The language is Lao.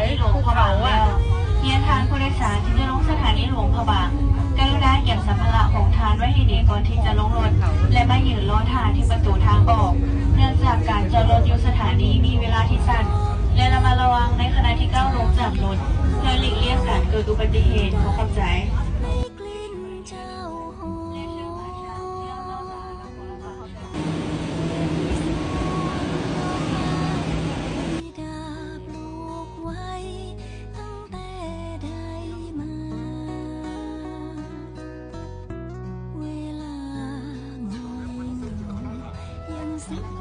ານີຫຼວງພະບາງແລ້ວ. ຮຽນທ່ານຜູ້ໂດຍສານທີ່ຈະລົງສະຖານີຫຼວງພະບາງ, ກະລຸນາກຽມສຳພາລະຂອງທ່ານໄວ້ໃຫ້ດີກ່ອນທີ່ຈະລົງລົດ ແລະ ມາຢືນລໍທ່າທີ່ປະຕູທາງອອກ, ເນື່ອງຈາກການຈອດລົດຢູ່ສະຖານີມີເວລາທີ່ສັ້ນ ແລະ ລະມັດລະວັງໃນຂະນະທີ່ກ້າວລົງຈາກລົດ ເພື່ອຫຼີກລ່ຽງການເກີດອຸບັດຕິເຫດ. ຂໍຂອບໃຈ. ເ